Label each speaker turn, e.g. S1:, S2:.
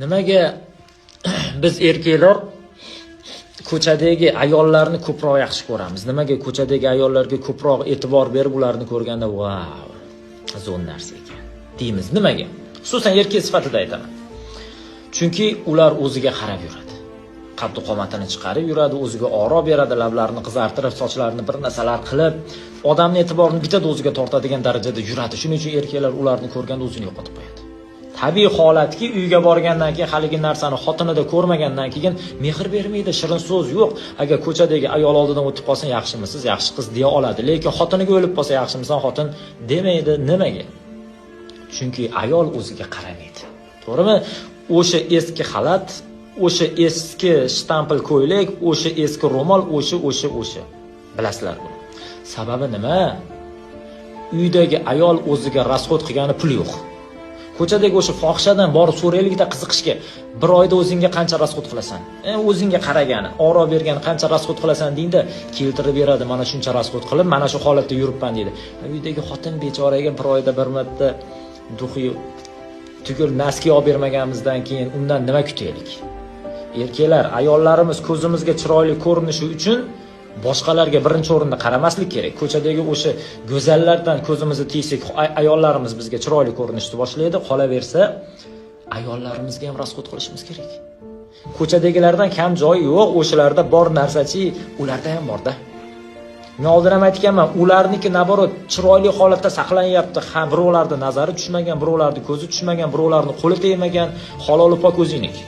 S1: Nimaga biz erkaklar ko'chadagi ayollarni ko'proq yaxshi ko'ramiz? Nimaga ko'chadagi ayollarga ko'proq e'tibor berib, ularni ko'rganda "Vau, zo'r narsa ekan" deymiz? Nimaga? Xususan erkak sifatida aytaman. Chunki ular o'ziga qarab yuradi. Qaddi qomatini chiqarib yuradi, o'ziga oro beradi, lablarini qizartirib, sochlarini bir narsalar qilib, odamning e'tiborini bittada o'ziga tortadigan darajada yuradi. Shuning uchun erkaklar ularni ko'rganda o'zini yo'qotib qo'yadi. Tabiiy holatki, uyga borgandan keyin haligi narsani xotinida ko'rmagandan keyin mehr bermaydi, shirin so'z yo'q. Agar ko'chadagi ayol oldidan o'tib qolsa, "Yaxshimisiz, yaxshi qiz" deya oladi. Lekin xotiniga o'lib qolsa, "Yaxshimisan, xotin" demaydi. Nimaga? Chunki ayol o'ziga qaramaydi. To'g'rimi? O'sha eski xalat, o'sha eski shtampil ko'ylak, o'sha eski ro'mol, o'sha, o'sha, o'sha. Bilasizlar buni. Sababi nima? Uydagi ayol o'ziga расход qilgani pul yo'q. Ko'chadagi o'sha fohishadan borib so'raylikda qiziqishga, bir oyda o'zingga qancha расход qilasan? O'zingga qaragani, oro bergani qancha расход qilasan deydi, keltirib beradi, mana shuncha расход qilib, mana shu holatda yuribman deydi. Uydagi xotin bechoraga bir oyda bir marta духи tugul носки olib bermaganimizdan keyin undan nima kutaylik? Erkaklar, ayollarimiz ko'zimizga chiroyli ko'rinishi uchun boshqalarga birinchi o'rinda qaramaslik kerak. Ko'chadagi o'sha go'zallardan ko'zimizni tiysak, ayollarimiz bizga chiroyli ko'rinishni boshlaydi. Qolaversa, ayollarimizga ham расход qilishimiz kerak. Ko'chadagilardan kam joyi yo'q, o'shalarda bor narsachi ularda ham borda. Men oldin ham aytganman, ularniki наоборот chiroyli holatda saqlanyapti. Ha, birovlarni nazari tushmagan, birovlarni ko'zi tushmagan, birovlarni qo'li tegmagan, halol pok o'zingniki.